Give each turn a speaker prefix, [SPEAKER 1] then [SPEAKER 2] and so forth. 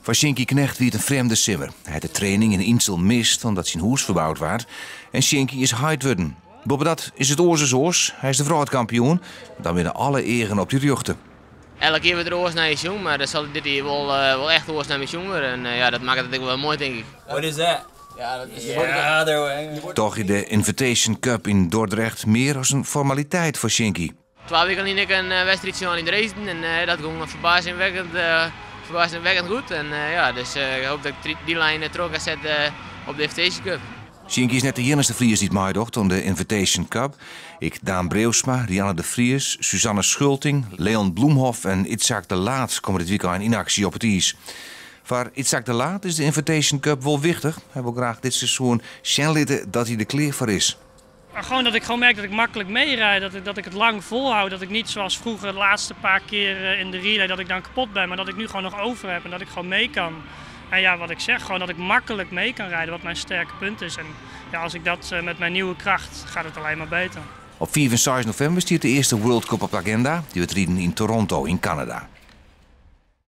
[SPEAKER 1] Foar Sjinkie Knegt wie it in frjemde simmer. Hy hat de training yn Insel mist omdat syn hûs ferboud waard. En Sjinkie is heit wurden. Boppedat is it oars as oars. Hy is de wrâldkampioen. Dan binne alle eagen op dy rjochte.
[SPEAKER 2] Elke kear wurdt der oars nei je sjoen, mar dat sil dit jier wol echt oars nei my sjoen wurde. En ja, dat makket it ek wol moai, tink ik.
[SPEAKER 3] What is that?
[SPEAKER 2] Ja, dat is
[SPEAKER 3] Yeah, there we
[SPEAKER 1] Toch is de Invitation Cup yn Dordrecht mear as in formaliteit foar Sjinkie.
[SPEAKER 2] 2 wiken lyn ek in wedstriidsje oan yn Dresden en dat gong ferbaasingwekkend goed. En ja, dus ik hoop dat ik dy lijn troch kan sette op de Invitation Cup.
[SPEAKER 1] Sjinkie is net de iennichste Fries dy't meidocht oan de Invitation Cup. Ek Daan Breeuwsma, Rianne de Vries, Suzanne Schulting, Leon Bloemhof en Itzhak de Laat komme dit wykein yn aksje op it iis. Foar Itzhak de Laat is de Invitation Cup wol wichtich. Hy wol graach dit seizoen sjen litte dat hy der klear foar is.
[SPEAKER 4] Gewoon dat ik gewoon merk dat ik makkelijk meerijd, dat ik het lang volhoud. Dat ik niet zoals vroeger de laatste paar keer in de relay dat ik dan kapot ben. Maar dat ik nu gewoon nog over heb en dat ik gewoon mee kan. En ja, wat ik zeg, gewoon dat ik makkelijk mee kan rijden, wat mijn sterke punt is. En ja, als ik dat met mijn nieuwe kracht, gaat het alleen maar beter.
[SPEAKER 1] Op 5 en 6 novimber stiet de earste World Cup op de aginda. Dy wurdt riden yn Toronto yn Kanada.